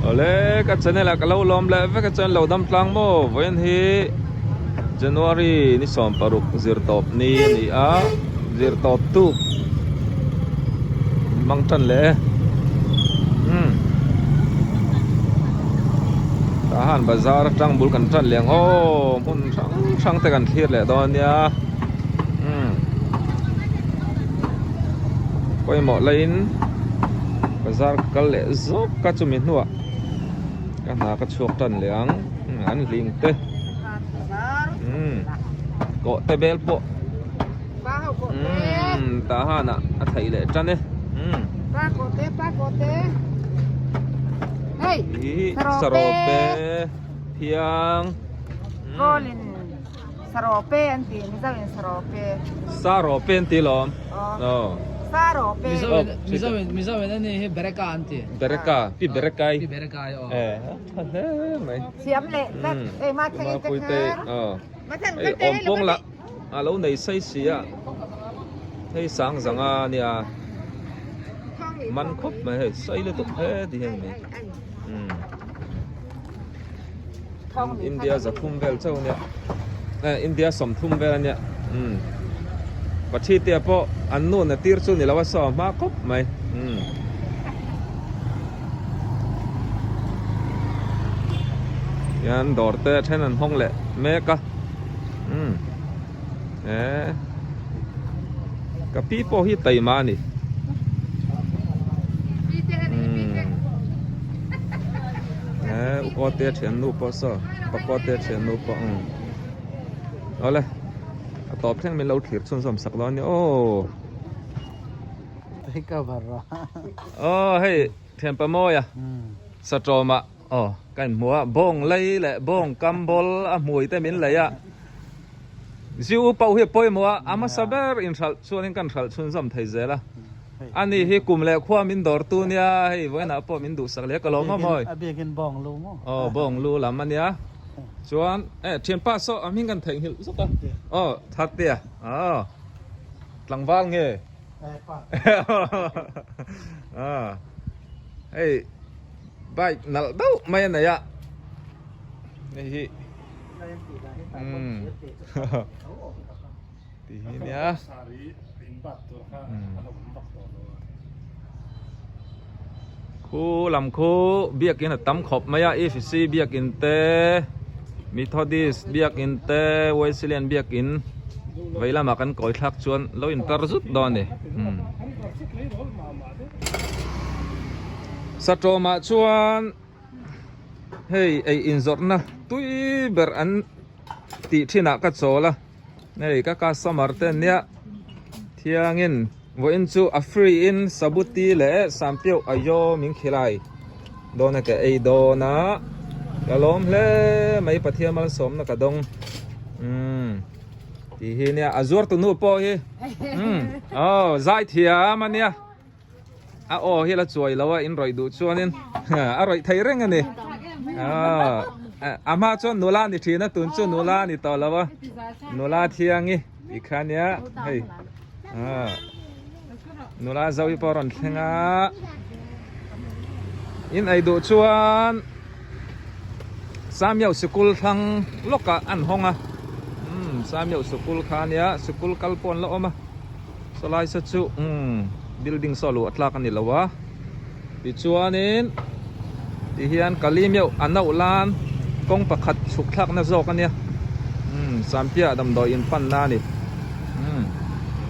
Awle ka channel ah ka lo lawm leh vek a chuan lo dam tlang maw vawiin hi January ni 16 zirtawp ni a ni a zirtawp tuk mang tan leh e umm tah han bazar atang bul kan tan leh ang aw hmun hrang hrang te kan thlir leh dawn a nia umm pawimawh laiin bazar ka kal leh zawk a chumi hnuah ka hna ka chhuak tan leh ang an hling te umm kawh te bel pawh umm tah han ah a theih leh tan e umm ih sarawpe thiang Sarawpe an ti, Mizo in sarawpe. Sarawpe an ti lawm. Aw. Sarawpe. Mizo in Mizo in Mizo in ani hi Bereka an ti. Bereka, pi Berekai. Pi Berekai aw. Eh, tha hle mai. Thiam leh tlat. Ei ma theng in te kha. Aw. Ei awm pawng la a lo nei sai si a. Hei sang zanga nia. Man khawp mai hei sai lutuk he ti hian mai. Umm. India 300 vel chauh ania eh India 30 vel ania umm Pathi te pawh an nu na tir chu ni lo a saw hma khawp mai umm hian dawr te a then an hawng leh mek a umm eh ka pi pawh hi taima a ni. Eh ukaw te thian nu pawh saw pakaw te thian nu pawh umm awle a tawp thleng min lo thlir chhunzawm sak dawn nia aw aw hei thianpa mawia satawmah aw ka inhmu a bawng lei leh bawng kam bawl a hmui te min lei a ziu pauh hi a pawimawh a a hmasa ber inhralh chuanin kan hralh chhunzawm thei zel a. Ani hi kum leh khua min dawr tu nia hei vawiinah pawh min duhsak leh ka lawm a mawi. A biakin bawng lu maw? Aw bawng lu lam a nia. Chuan eh thianpa saw a hming kan theihnghilh zuk a. Aw Thattea aw tlangval nge. Eh pa. Aw hei bike nalh deuh mai a nei a. Hei hi. Umm. Ti hi nia. Khu lam khu biakin a tam khawp mai a EFC biakin te Methodist biakin te Wesleyan biakin vei lamah kan kawi thlak chuan lo in tar zut dawn a ni. Satawmah chuan hei ei inzawrhna tui ber an tih thinah ka chawl a. Hei ka customer te ania thiangin vawiin chu a free in sabuti leh sampiauh ayo min khilai dawn a ka ei dawn a ka lawm hle mai Pathian malsawmna ka dawng umm tih hi nia a zuar tunu pawh hi umm aw zai thiam ania a aw hi la chuai lo a in rawih duh chuanin a rawih thei reng a ni a hma chuan nula ni thin a tun chu nula ni tawh lo a nula thiangi tih kha nia hei nula zo hi pawh a rawn thleng a in ei duh chuan Samiau sikul thlang lawkah an hawng a Samiau sikul kha nia sikul kal pawh an la awm a. Sawlai saw chu umm building saw luh a tlak a ni lo a tichuanin ti hian kali meuh a nauh lan kawng pakhat chhuk thlak na zawk a nia umm Sampiah damdawi in pan na a ni umm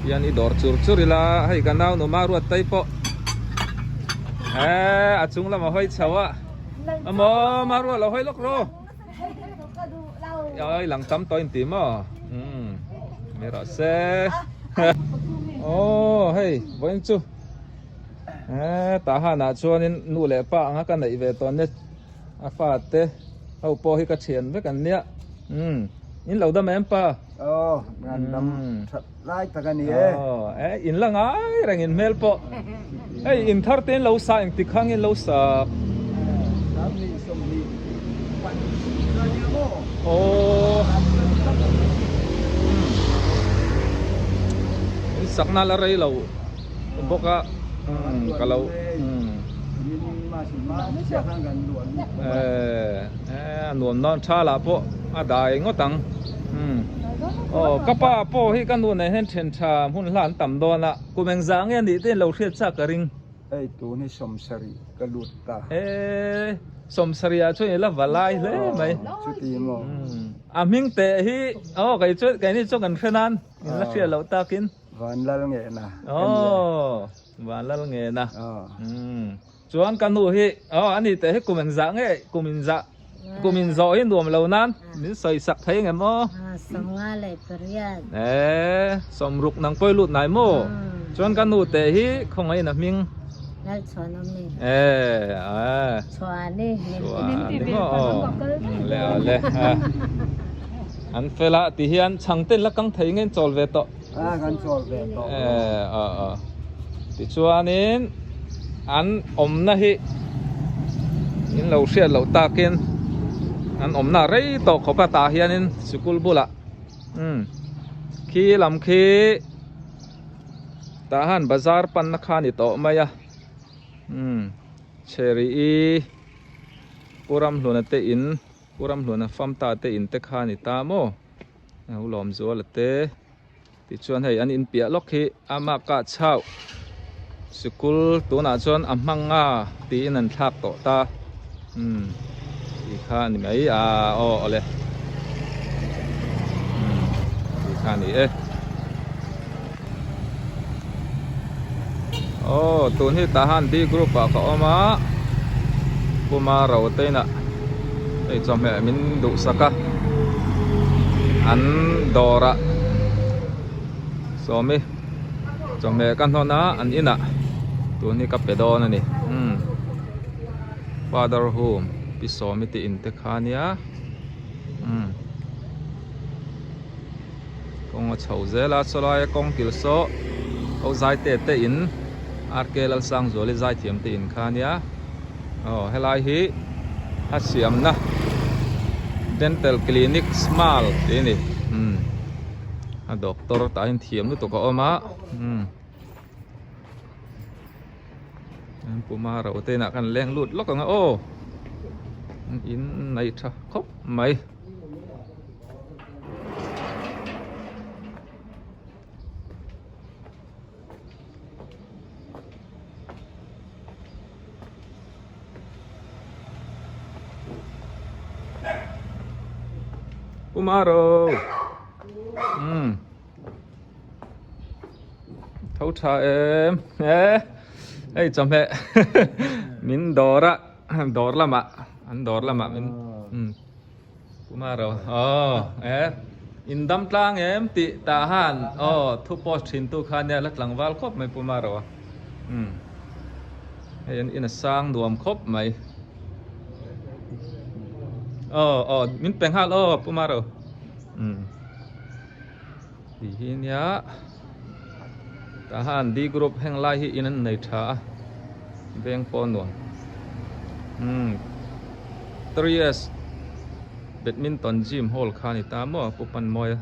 tihian i dawr chur chur ila hei ka nau nu Maruat tai pawh eh a chung lamah hawi chho a amaw Maruat lo hawi lawk rawh. Oi lang tam tawh in ti maw umm mi rawh se aw hei vawiin chu eh tah hanah chuanin nu leh pa anga ka neih ve tawh nia a fa te ho pawh hi ka thian vek an nia umm in lo dam em pa aw an dam that lai tak a ni e aw eh in la ngai reng in hmel pawh hei in thar te in lo sa engti khang in lo sa aw in sakna la rei lo bawk a ka lo umm. Eh a nuam dawn tha lah pawh a dai ngawt ang umm aw ka pa pawh hi ka nu nen hian then tha hmun hla an tam dawn a kum engzah nge anih te in lo hriat chak ka ring. Hei tun hi sawmsarih ka lut ta. Eh sawmsarih ah chuan i la va lai hle mai. Chuti maw. A hming teh hi aw kei chuan keini chu kan hre nan in la hriat loh takin. Vanlal ngehna. Aw Vanlal ngehna. Chuan ka nu hi aw ani teh hi kum engzah nge kum inzah kum inzawh hi nuam lo nan min sawi sak thei engem aw. Sawmnga leh pariat. Eh sawmruk nang pawi lut nai maw. Chuan ka nu teh hi khawngaihin a hming. Lalchhuan awm ni. Eh eh. Chhuani. Chhuani maw aw. Le le. An fela ti hian chhangte la kang thei nge chawl ve tawh. A kan chawl ve tawh. Eh a a. Tichuanin an awmna hi in lo hriat loh takin an awmna rei tawh khawp a tah hianin sikul bulah umm khi lam khi tah han bazar panna kha a ni tawh mai a umm chheri i Pu Ramhluna te in Pu Ramhluna famta te in te kha a ni ta maw. Hu lawm zual a te tichuan hei an inpiah lawk hi ama kah chauh sikul tunah chuan a hmang a tiin an thlak tawh ta umm tih kha a ni mai a aw awle umm tih kha a ni e aw tun hi tah han D group ah ka awm a Puma Rotein ah. Hei chawhmeh min duhsak a an dawrah sawmi chawhmeh ka hnawn a an inah tun hi ka pe dawn a ni umm father home pi sawmi te in te kha ania umm kawng a chho zel a chawlai a kawng kil saw ho zai te te in R K Lalsangzuali zaithiam te in kha ania. Aw helai hi a siamna dental clinic smile tih a ni umm a doctor tah hian thiam lutuk a awm a umm puma ro te inah khan leng lut lawk ang a aw in nei tha khawp mai. Pumaro umm tho tha em he hei chawhmeh min dawr a dawr lamah an dawr lamah min umm. Kumaro aw e in dam tlang em tih tah han aw thu post thin tu kha nia la tlangval khawp mai Pumaro a umm hei an in a sang nuam khawp mai aw aw min pe nghal aw Pumaro umm tih hi nia tah han D group heng lai hi in an nei tha a veng pawh nuam umm 3S badminton gym hall kha a ni ta maw Pu Panmawia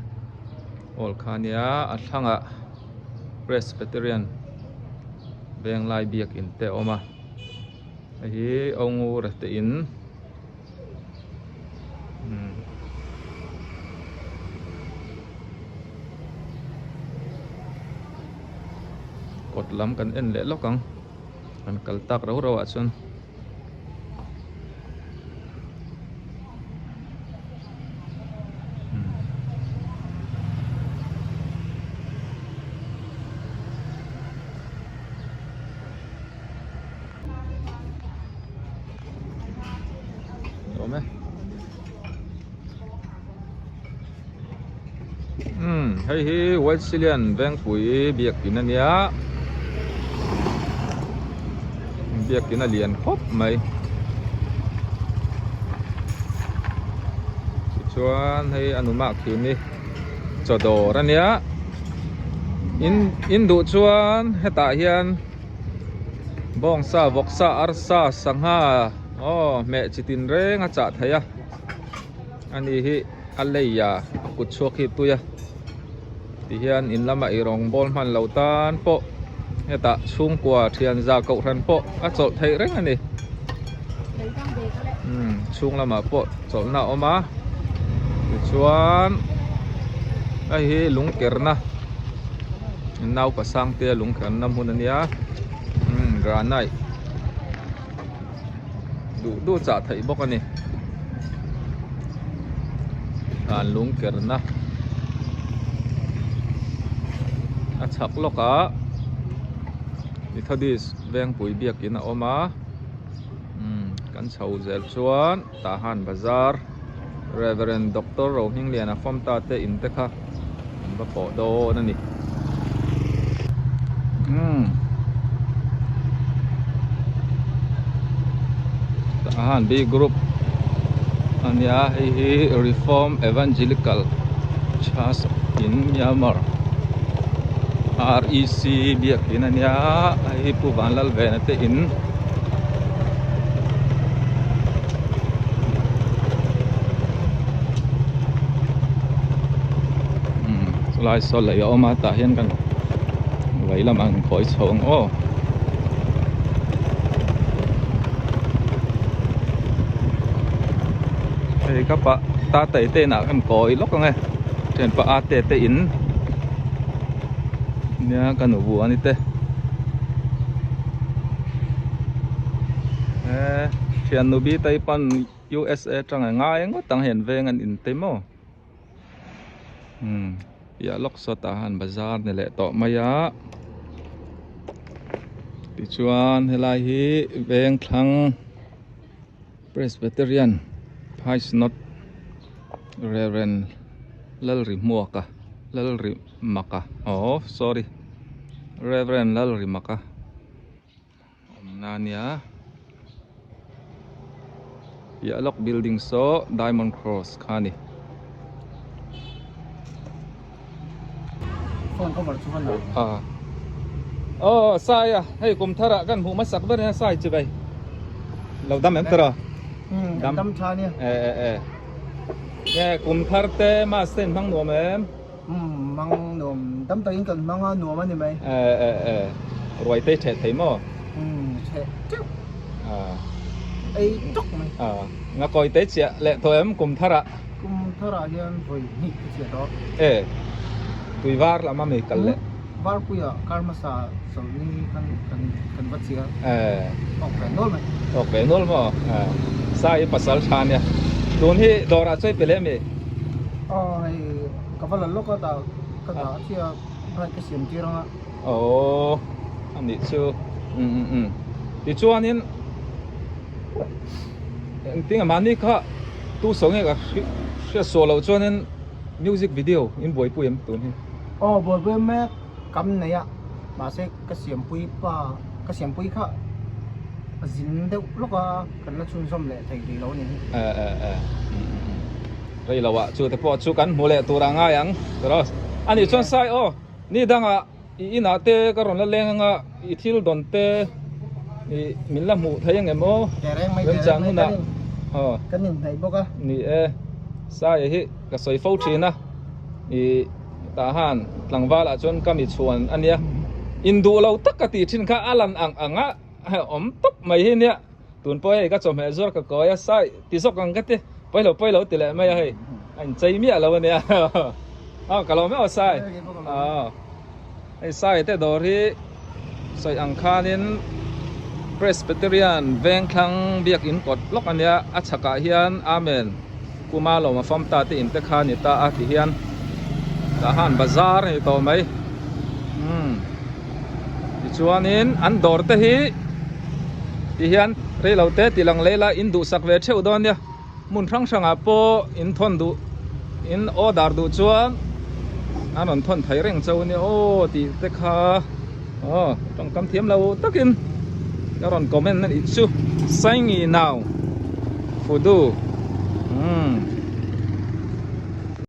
hall kha a nia a thlangah Presbyterian veng lai biakin te a awm a hei hi Aungura te in. Kawt lam kan en leh lawk ang kan kal tak rau rau ah chuan. Awm e. Umm hei hi Wesleyan Vengpui biakin a nia biakin a lian khawp mai tichuan hei a numah khi ni chaw dawr a nia in in duh chuan hetah hian. Bawngsa, vawksa, arsa, sangha aw hmeh chi tin reng a chah thei a ani hi a lei a a kut chhuak hi tui a tihian in lamah i rawngbawl hman lo tan pawh hetah chhungkua thian za kohhran pawh a chawlh theih reng a ni. Umm chhung lamah pawh chawlhna a awm a tichuan hei hi lungkerna naupasang te lungkerna hmun a nia umm granite duh duh chah theih bawk a ni dan lungkerna a chhak lawk ah Methodist Vengpui biakin a awm a. Umm kan chho zel chuan Tahan Bazar Reverend Doctor Rohmingliana Famta te in te kha an va pawh dawn a ni. Umm Tahan B Group a nia hei hi Reform Evangelical Church in Myanmar R E C biakin a nia hei hi Pu Vanlalvena te in. Chulai saw lei a awm a tah hian kan vei lamah an khawi chho ang aw. Hei ka pah ta tai te inah kan kawi lawk ang e thianpa a te te in nia ka nu bu a ni te. He thian nu bi tai pan USA atanga ngai ngawt ang hian veng an in te maw umm piah lawk saw tah han bazar ni leh tawh mai a tichuan helai hi veng thlang Presbyterian Phai Synod Reverend Lalrihmuaka Lalrimaka aw sorry Reverend Lalrimaka. Awmna a nia piah lawk building saw diamond cross kha a ni. Aw sai a hei kum thar ah kan hmuh hmasak ber nia sai chi bai lo dam em tawh dam dam tha nia e e e nge kum thar te mass te in hmang nuam em. Mang nuam tam takin kan hmang a nuam a ni mai. E e e ruai te theh thei maw? Theh teuh. Ei tuk mai. Nga kawi te chiah leh tawh em kum tharah? Kum tharah hian vawi hnih ka chiah tawh. E tui var lam a mi kal leh? Varpuia kar hmasa chawlhni khan kan kan va chiah. E Awk ve nual mai. Awk ve nual maw? Sai pasal tha nia. Tun hi dawrah chawi pe leh mi? Aw hei ka va la lawk a dah ka dah a chiah bright ka siam tir ang a. Aw a nih chu um um um tichuanin engtin nge mahni kha tu saw nge ka hriat suah loh chuanin music video in buaipui em tun hi. Aw buaipui mek kam nei a mahse ka siampui pa ka siampui kha a zin deuh lawk a kan la chhunzawm leh thei rih lo a ni hi. Eh eh eh um um um. Rei lo ah chu te pawh chu kan hmu leh tur a ngai ang Ros a nih chuan sai aw ni dangah i inah te ka rawn la leng anga i thil dawn te i min la hmuh thei ang em aw remchang hunah aw kan inhnaih bawk a ni e sai hi ka sawi fo thin a i tah han tlangval ah chuan ka mi chhuan a nia induh lo tak ka tih thin kha a lan ang anga awm tawp mai hi nia. Tun pawh hei ka chawhmeh zuar ka kawi a sai ti zawk ang ka ti pawi lo pawi lo ti leh mai a hei a inchei miah lo a nia aw ka lo meuh a sai aw hei sai te dawr hi sawi ang khanin Presbyterian Vengthlang biakin kawt lawk a nia a chhakah hian Amen Kuma lawm a fam ta te in te kha a ni ta a ti hian tah han bazar a ni tawh mai umm tichuanin an dawr te hi ti hian reilo te ti lang leh ila in duhsak ve theuh dawn nia hmun hrang hrangah pawh in thawn duh in order duh chuan an rawn thawn thei reng chauh ania aw tih te kha aw tawngkam thiam lo takin ka rawn comment a nih chu Saingi nau Fudu umm.